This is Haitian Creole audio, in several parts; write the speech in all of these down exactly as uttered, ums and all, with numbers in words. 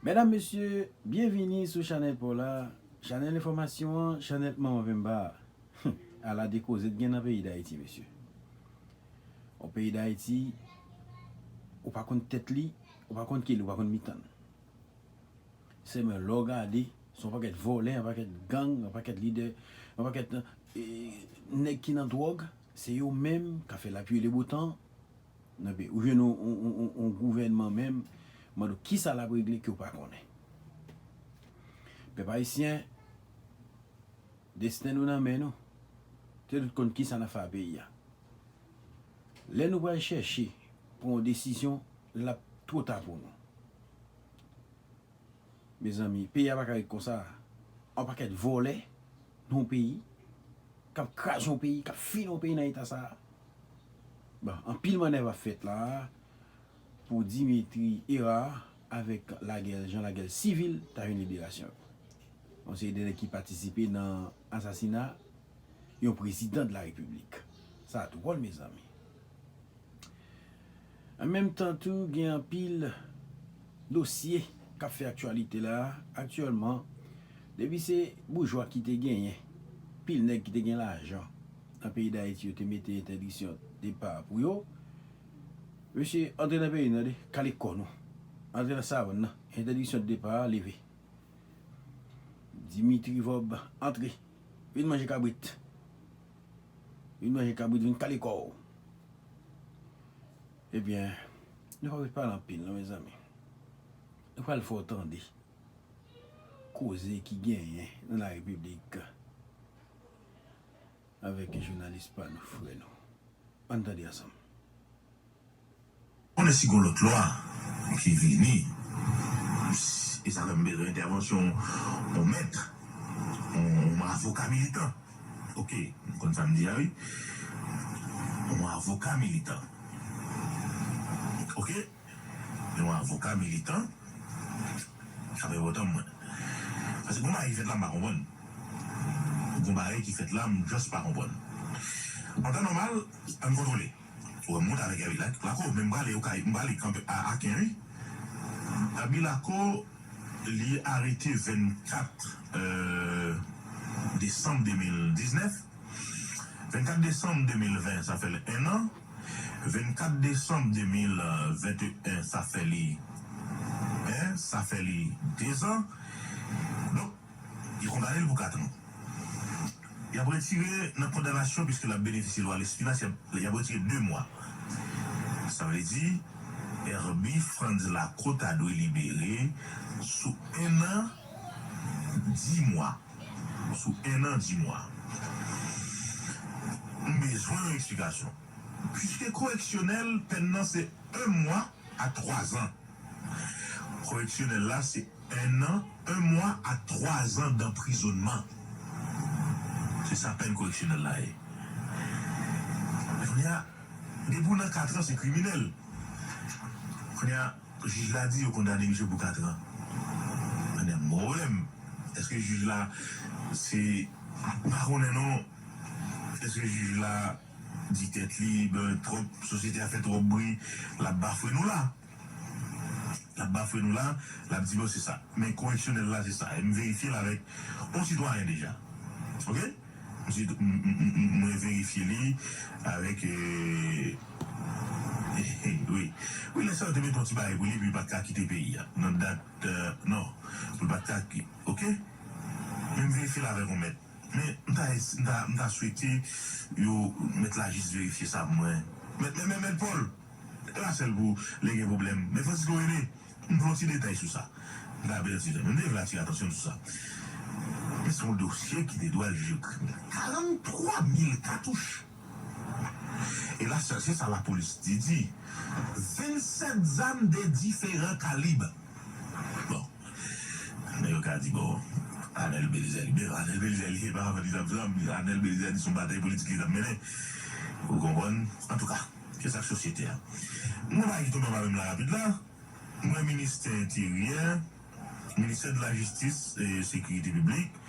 Medam, mesye, byenvini sou chanèl pa w la, chanèl enfòmasyon an, chanèl Manman Pemba a. Ala de koze t gen nan peyi Dayiti, mesye. Yon peyi Dayiti, ou pa konn tèt li, ou pa konn kil li, ou pa konn mitan l. Sèlman lè w gade, se yon pakèt vòlè, yon pakèt gang, yon pakèt lidè, yon pakèt, eh, nèg ki nan dwòg, se yo menm k ap fè lapli le botan nan peyi. Ou jwenn yon, yon, yon, yon, yon gouvènman menm, mande w kisa l ap regle ke w pa konnen. Pèp ayisyen, desten nou nan men nou. Se nou k konn kisa n ap fè a peyi a. Lè nou pral chèche pran yon desizyon, l ap twò ta pou nou. Mezanmi, peyi a pa ka ret konsa. Yon pakèt vòlè nan yon peyi, k ap kraze yon peyi, k ap fini yon peyi nan eta sa a. Bon, anpil mannèv ap fèt la a pou Dimitri Hérard avèk lagè, jan lagè sivil ta jwenn liberasyon yo. Yon seri de nèg ki patisipe nan asasina yon prezidan de la repiblik. Sa dwòl, mezanmi. An menm tan tou, gen anpil dosye k ap fè aktyalite la a. Aktyèlman, depi se boujwa ki te genyen, pil nèg ki te gen lajan nan peyi Dayiti, yo te mete entèdiksyon depa pou yo. Mesye, antre nan peyi n, tande, kale kò nou. Antre nan savann nan, entèdiksyon depa a leve. Dimitri Vorbe, antre. Vin manje kabrit. Vin manje kabrit, vin kale kò w. Ebyen, nou pa ret pale anpil non, mezanmi. Nou pral fè w tande koze ki genyen nan la repiblik avèk jounalis pa nou, frè nou. Ann tande ansanm. Konnen si gon lòt lwa ki vini, e sa fè m bezwen entèvansyon yon mèt, yon, yon avoka militan. Oke, m konn sa m di a wi. Yon avoka militan. Oke? Yon avoka militan, sa pa enpòtan pou mwen. Paske gon bagay ki fèt la m pa konprann. Gon bagay ki fèt la m just pa konprann. An tan nòmal, ann kontwole. Ou wè m monte avèk Herby Lacour, men m prale Okayè, m prale kanpe a Aken wi. Herby Lacour, li arete vennkat, euh, desanm de mil diznèf. Vennkat desanm de mil ven, sa fè l en an. Vennkat desanm de mil venteyen, sa fè li, en, sa fè li dezan. Donk, yo kondane l pou katran. Y ap retire nan kondanasyon, piske l ap benefisye lwa Lespinasse, y ap, y ap retire de mwa. Sa vle di, Herby Frantz Lacour ta dwe libere sou en an, dis mwa. Sou en an, dis mwa. M bezwen yon eksplikasyon. Piske koreksyonèl, pèn nan se en mwa a twa zan. Koreksyonèl la, se en an, en mwa a twa zan danprizonnman. Se sa pèn koreksyonèl la ye. Kounye a, depi w nan katran, se kriminèl. Kounye a, jij la di yo kondane misye pou katran. Mwen gen pwoblèm. Èske jij la, se, m pa konnen non. Èske jij la di tèt li, ben, twòp, sosyete a fè twòp bri, l ap bafwe nou la. L ap bafwe nou la, l ap di, bon, se sa. Men koreksyonèl la, se sa. E m verifye l avèk yon sitwayen deja. Oke? M si, m, m, m, m, mwen verifye li avèk, euh, wi. Wi, lè sa yo te mete yon ti bagay pou li, epi li pa t ka kite peyi a. Nan dat, euh, non, pou li pa t ka ki-, oke? Men m verifye l avèk yon mèt. Men m ta, m ta, m ta swete yo mèt la jis verifye sa pou mwen. Mèt, mèt, mèt, mèt Paul, e pa sèl pou lè gen pwoblèm. Mèt Francisco René, m vle yon ti detay sou sa. M ta apèdi, men m te vle atire atansyon sou sa. Men se yon dosye ki te dwe al jije kriminèl. Karanntwa mil katouch. E la, se sa lapolis te di. Vennsèt zam de diferan kalib. Bon. Nèg yo ka di, bon, Arnel Belizaire li byen. Arnel Belizaire li se pa vann li t ap vann. Arnel Belizaire li se yon batay politik li t ap mennen. Ou konprann? Antouka, se sa k sosyete a. Mwen pa ki tonbe anba menm la rapid la. Mwen ministè enteryè, ministè de la jistis e sekirite piblik,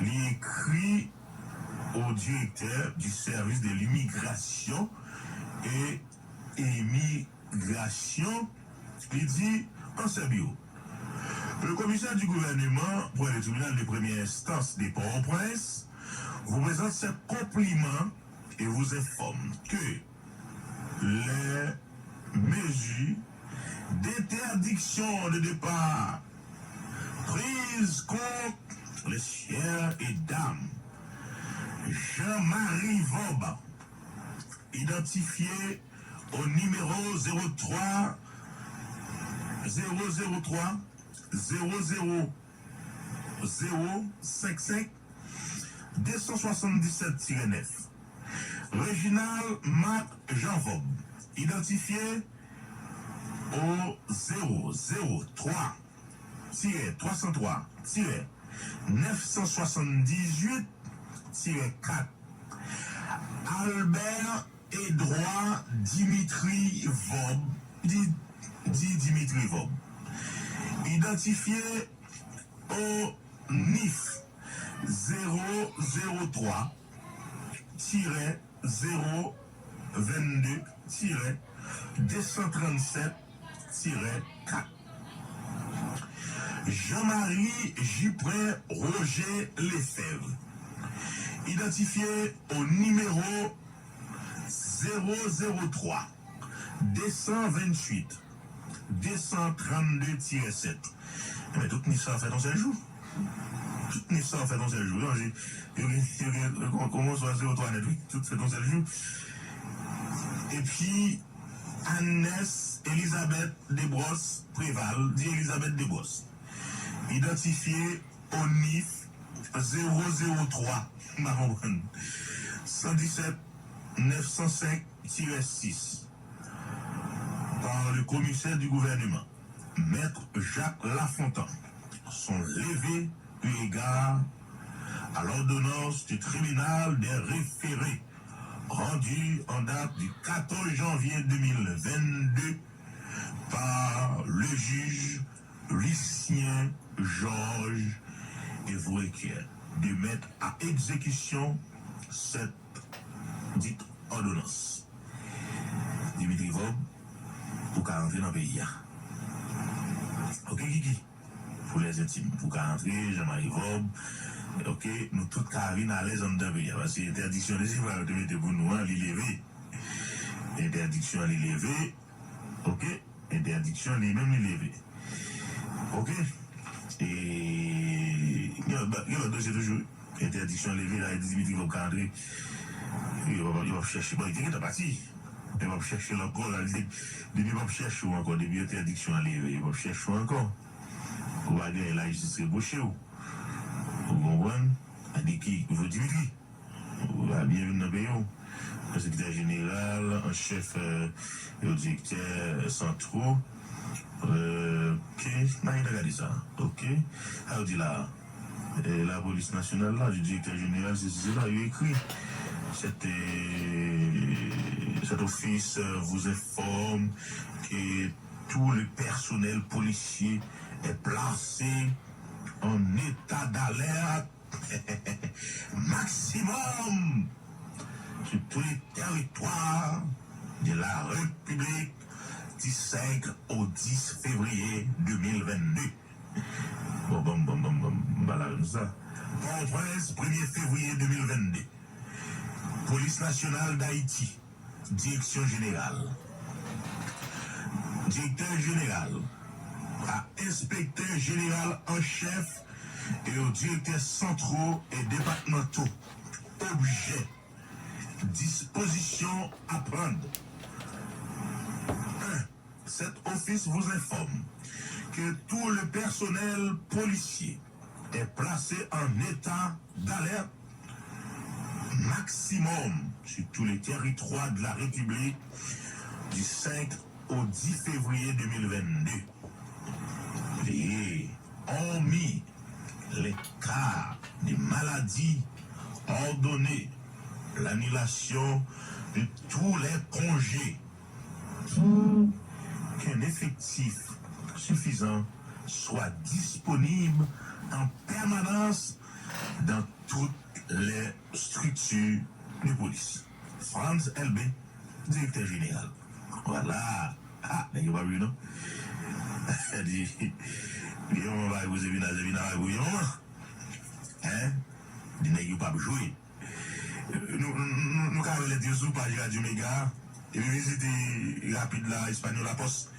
li ekri au directeur du service de l'immigration et imigrasyon, li di, an sèbi yo, Le commissaire du gouvernement près le tribunal de première instance de Port-au-Prince vous présente ses compliments et vous informe que les mesures d'interdiction de départ prises contre le sieur et dame Jean-Marie Vob, identifié au numéro zéro trois, zéro zéro trois, zéro zéro zéro cinq cinq, deux cent soixante-dix-sept tiret neuf. Reginald Marc Jean Vob, identifié au zéro zéro trois tiret trois cent trois tiret neuf cent soixante-dix-huit tiret quatre. Albert Edouard Dimitri Vob, di, di Dimitri Vob, identifié au nif zéro zéro trois tiret zéro vingt-deux tiret deux cent trente-sept tiret quatre. Jean-Marie Jupin Roger Lefebvre, identifié au numéro zéro zéro trois, deux cent vingt-huit, deux cent trente-deux tiret sept. Men tout nif sa fèt yon sèl jou. Tout nif sa fèt yon sèl jou. Yo, yo, yo, yo, yo kòmanse a zéro trois nèt, wi. Tout fèt yon sèl jou. Epi, Agnès Elizabeth Desbrosses Préval, di Elizabeth Desbrosses, identifié au nif zéro zéro trois, m pa konprann, cent dix-sept neuf cent cinq tiret six, par le commissaire du gouvernement, Maître Jacques Lafontant, sont levées eu égard à l'ordonnance du tribunal des référés rendue en date du quatorze janvier deux mille vingt-deux par le juge Lucien Georges et vous requiert de mettre à exécution cette dite ordonnance. Dimitri Vob, ou ka rantre nan peyi a. Ok, Kiki? Pou lèzentim, ou ka rantre, Jean-Marie Vob. Ok, nou tout ka vin alèz anndan peyi a. Paske entèdiksyon de sipwa yo te mete pou nou an, li leve. Entèdiksyon an, li leve. Ok, entèdiksyon li menm, li leve. Ok? E, gen lòt, gen lòt dosye toujou. Entèdiksyon leve, la, e di Dimitri Vob ka antre. Yo p ap, yo p ap chèche. Bon, li te gentan pati. Yo p ap chèche l ankò, la. Depi, depi yo p ap chèche w ankò, depi entèdiksyon an leve, yo p ap chèche w ankò. Ou pa genyen lajistis repwoche w. Ou konprann? Adi ki, vo Dimitri. Ou pa byenvini nan peyi w. Sekretè jeneral an chèf, euh, yo direktè santwo. Euh, ok, n a gentan gade sa. Ok, sa yo di la. Euh, la polis nasyonal la, di direktè jeneral, se se la, yo ekri. Cette, euh, cet office, euh, vous informe que tout le personnel policier est placé en état d'alerte maximum sur tous les territoires de la République du cinq au dix février deux mille vingt-deux. Bon, bon, bon, bon, bon, m pa la menm sa. Port-au-Prince, premye fevriye de mil vennde. Polis Nasyonal d Ayiti, Direksyon Jeneral. Direktè Jeneral a Enspektè Jeneral an Chèf e yo Direktè Santwo e Depatmanto. Objet, disposition à prendre. Un, cet office vous informe que tout le personnel policier est placé en état d'alerte maximum sur tous les territoires de la République du cinq au dix février deux mille vingt-deux. Veuillez, hormis les cas de maladie, ordonner l'annulation de tous les congés pour qu'un effectif suffisant soit disponible en permanence dans toutes les structures de police. Frantz Elbé, Direktè Jeneral. Vwala. Ah, nèg yo pa bliye non. Di, Vye manman pare pou Zepina, Zepina pare pou vye manman. Hein? Di nèg yo p ap jwe. Nou, nou, nou, nou ka wè lèt yo sou paj Radyo Mega. Epi vizite rapid la, Española Post.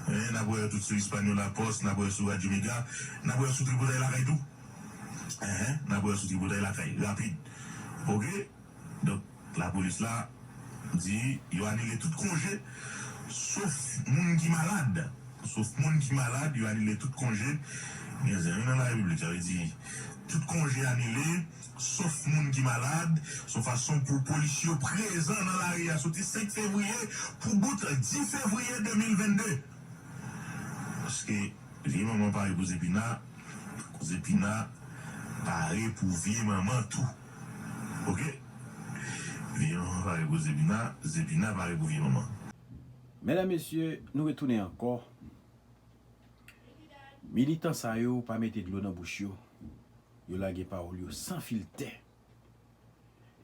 Hein, n ap wè yo tout sou Española Post, n ap wè yo sou Radyo Mega, n ap wè yo sou Tripotay Lakay tou. Hein, n ap wè yo sou Tripotay Lakay, rapid. Oke? Donk, lapolis la di yo anile tout konje, sof moun ki malad. Sof moun ki malad, yo anile tout konje. Gen zen wi nan la repiblik, sa vle di tout konje anile, sof moun ki malad. Se yon fason pou polis yo prezan nan lari a soti senk fevriye pou bout dis fevriye de mil vennde. Paske vye manman pare pou Zepina, Zepina pare pou vye manman tou. Oke? Vye manman pare pou Zepina, Zepina pare pou vye manman. Medam, mesye, nou retounen ankò. Militan sa yo pa mete dlo nan bouch yo. Yo lage pawòl yo san filtè.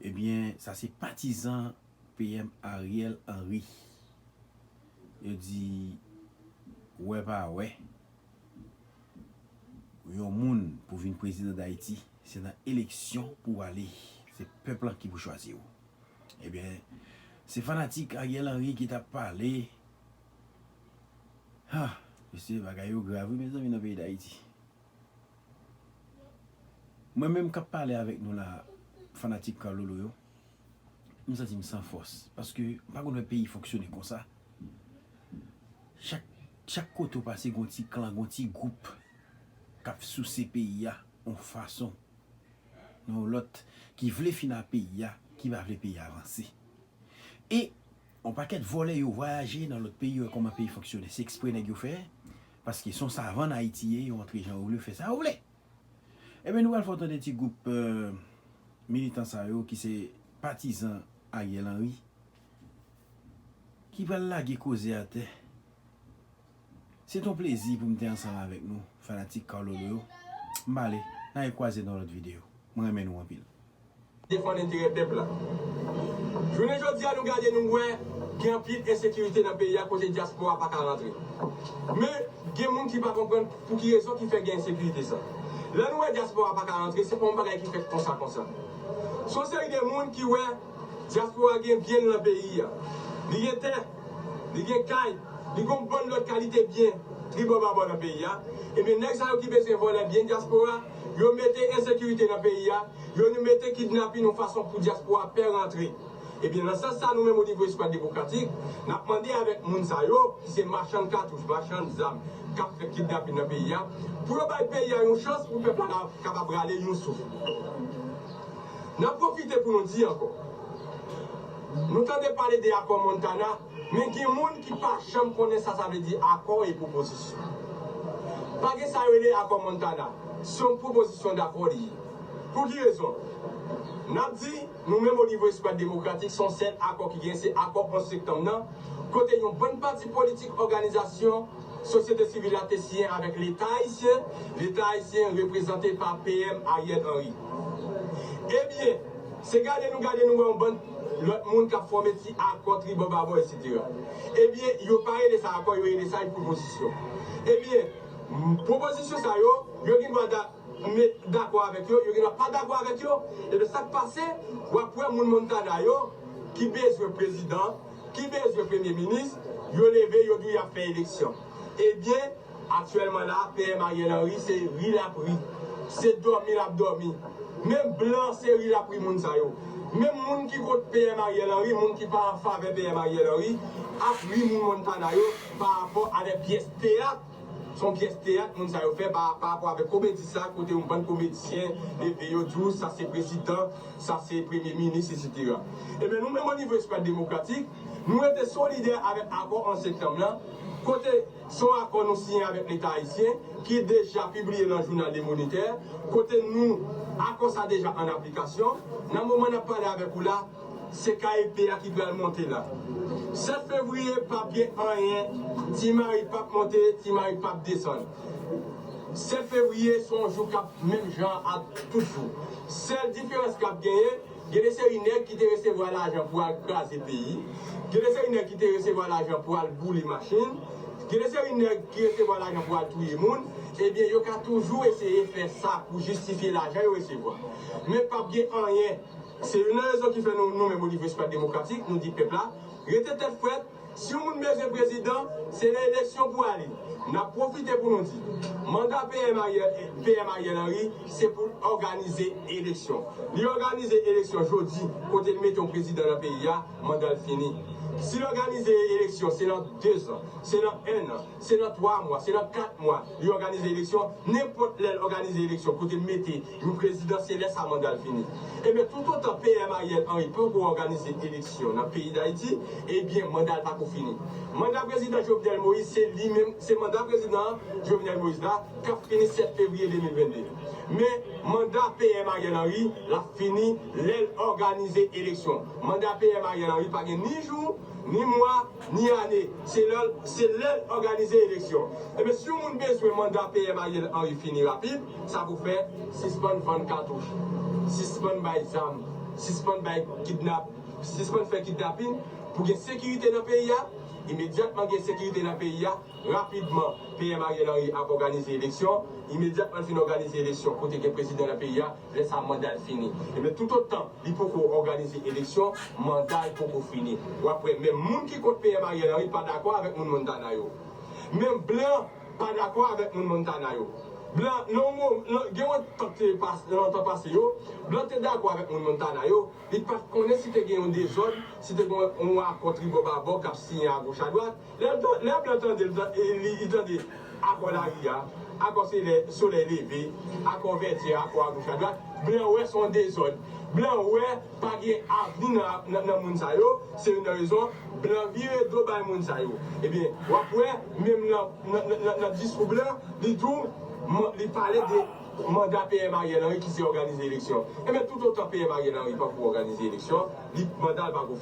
Ebyen, sa se patizan P M Ariel Henry. Yo di, wè pa wè, yon moun pou vin prezidan Dayiti, se nan eleksyon pou w ale. Se pèp lan ki pou chwazi w. Ebyen, se fanatik Ariel Henry ki t ap pale. Ha, mesye, bagay yo grav wi, mezanmi, nan peyi Dayiti. Mwen menm k ap pale avèk nou la, fanatik Carlolo yo, m santi m san fòs. Paske m pa konn wè peyi fonksyone konsa. Chak, chak kote w pase, gon ti klan, gon ti gwoup k ap souse peyi a yon fason, yon lòt, ki vle fin a peyi a, ki pa vle peyi a avanse. E yon pakèt vòlè yo vwayaje nan lòt peyi, yo wè kòman peyi fonksyone. Se ekspre nèg yo fè, paske se yon savann Ayiti ye, yo antre jan yo vle, yo fè sa yo vle. Ebyen, nou pral fè w tande ti gwoup militan sa yo ki se patizan Ariel Henry ki pral lage koze atè. Se t on plezi pou m te ansanm avèk nou, fanatik Carlolo yo. M ale, n a rekwaze nan lòt videyo. Mwen renmen nou anpil. Defann enterè pèp la. Jounen jodi a, nou gade, nou wè gen anpil ensekirite nan peyi a kote dyaspora pa ka rantre. Men, gen moun ki pa konprann pou ki rezon ki fè gen ensekirite sa. Lè nou wè dyaspora pa ka rantre, se pa yon bagay ki fèt konsa konsa. Se yon seri de moun ki wè dyaspora gen byen l nan peyi a. Li gen tè, li gen kay, li gen yon bann lòt kalite byen tribò babò nan peyi a. Ebyen, nèg sa yo ki bezwen vòlè byen dyaspora, yo mete ensekirite nan peyi a, yo mete kidnapin yon fason pou dyaspora pè rantre. Ebyen, nan sans sa, nou menm, o nivo Eskwad Demokratik, n ap mande avèk moun sa yo, ki se machann katouch, machann zam, k ap fè kidnapin nan peyi a, pou yo bay peyi a yon chans, pou pèp la ka, kapab rale yon souf. N ap pwofite pou nou di ankò, nou tande pale de akò Montana, men gen moun ki pa janm konnen sa sa vle di akò e pwopozisyon. Pa gen sa yo rele akò Montana, se yon pwopozisyon dakò li ye. Pou ki rezon? N ap di, nou menm o nivo Eskwad Demokratik, se yon sèl akò ki gen, se akò onz septanm nan, kote yon bann pati politik, òganizasyon, sosyete sivil la te siyen avèk Leta ayisyen, Leta ayisyen reprezante pa P M Ariel Henry. Ebyen, se gade nou gade nou wè yon bann lòt moun k ap fòme ti akò tribò babò, etsetera. Ebyen, yo pa rele sa akò, yo rele sa yon pwopozisyon. Ebyen, pwopozisyon sa yo, yo gen dwa da- dakò avèk yo, yo gen dwa pa dakò avèk yo. Ebyen, sa k pase, w ap wè moun Montana yo ki bezwen prezidan, ki bezwen premye minis, yo leve, yo di w y ap fè eleksyon. Ebyen, aktyèlman la, P M Ariel Henry se ri l ap ri, se dòmi l ap dòmi. Menm blan se ri l ap ri moun sa yo. Menm moun ki kont P M Ariel Henry, moun ki pa an favè P M Ariel Henry, ap ri moun Montana yo pa rapò a de pyès teyat. Se yon pyès teyat moun sa yo fè pa, pa rapò avèk komedi sa, kote yon bann komedisyen leve yo di w sa se prezidan, sa se premye minis, etsetera. Ebyen, nou menm o nivo Eskwad Demokratik, nou rete solidè avèk akò onz septanm lan, kote se yon akò nou siyen avèk Leta ayisyen, ki deja pibliye nan jounal Le Moniteur, kote nou, akò sa deja an aplikasyon. Nan moman n ap pale avèk ou la, se K E P a ki pral monte la. Sèt fevriye p ap gen anyen, Ti Mari p ap monte, Ti Mari p ap desann. Sèt fevriye se yon jou k ap menm jan ak tout jou. Sèl diferans k ap genyen, gen de seri nèg ki te resevwa lajan pou al kraze peyi, gen de seri nèg ki te resevwa lajan pou al boule machin, Gen de seri nèg ki resevwa lajan pou al touye moun, ebyen, yo ka toujou eseye fè sa pou jistifye lajan yo resevwa. Men p ap gen anyen. Se youn nan rezon ki fè nou, nou menm, Olive Espace Démocratique, nou di pèp la, rete tèt frèt, si yon moun bezwen prezidan, se nan eleksyon pou ale. N ap pwofite pou nou di, manda PM Ariel, PM Ariel Henry, se pou l òganize eleksyon. Li òganize eleksyon jodi, kote l mete yon prezidan nan peyi a, manda l fini. Si l òganize eleksyon, se nan dezan, se nan ennan, se nan twa mwa, se nan kat mwa, li òganize eleksyon, nenpòt lè l òganize eleksyon, kote l mete yon prezidan, se lè sa manda l fini. Ebyen, toutotan PM Ariel Henry poko òganize eleksyon nan peyi Dayiti, ebyen, manda l pako fini. Manda prezidan Jovenel Moïse, se li menm, se manda prezidan Jovenel Moïse la k ap fini sèt fevriye de mil vennde. Men, manda PM Ariel Henry, l ap fini lè l òganize eleksyon. Manda PM Ariel Henry pa gen ni jou, ni mwa, ni ane. Se lè, se lè l òganize eleksyon. Ebyen, si yon moun bezwen manda PM Ariel Henry fini rapid, sa pou fè, sispann vann katouch, sispann bay zam, sispann bay kidnap, sispann fè kidnapin, pou gen sekirite nan peyi a, imedyatman gen sekirite nan peyi a, rapidman, PM Ariel Henry ap òganize eleksyon, imedyatman l fin òganize eleksyon, kote gen prezidan nan peyi a, lè sa manda l fini. Ebyen, toutotan li poko òganize eleksyon, manda l poko fini. W ap wè, menm moun ki kont PM Ariel Henry pa dakò avèk moun Montana yo. Menm blan pa dakò avèk moun Montana yo. Blan, nan yon mo-, nan, gen yon tan te pas-, nan tan pase yo, blan te dakò avèk moun Montana yo, li pa t konnen si te gen yon dezòd, si te gen yon akò tribò babò k ap siyen agoch adwat. Lè, lè blan tande, li, li tande akò lari a, akò solèy, solèy leve, akò vètyè, akò agoch adwat, blan wè se yon dezòd. Blan wè pa gen avni nan, nan, nan moun sa yo, se youn nan rezon blan vire do bay moun sa yo. Ebyen, w ap wè, menm nan, nan, nan, nan, nan diskou blan, li tou, man-, li pale de manda PM Ariel Henry ki se òganize eleksyon. Ebyen, toutotan PM Ariel Henry pa pou òganize eleksyon, li, manda l pa pou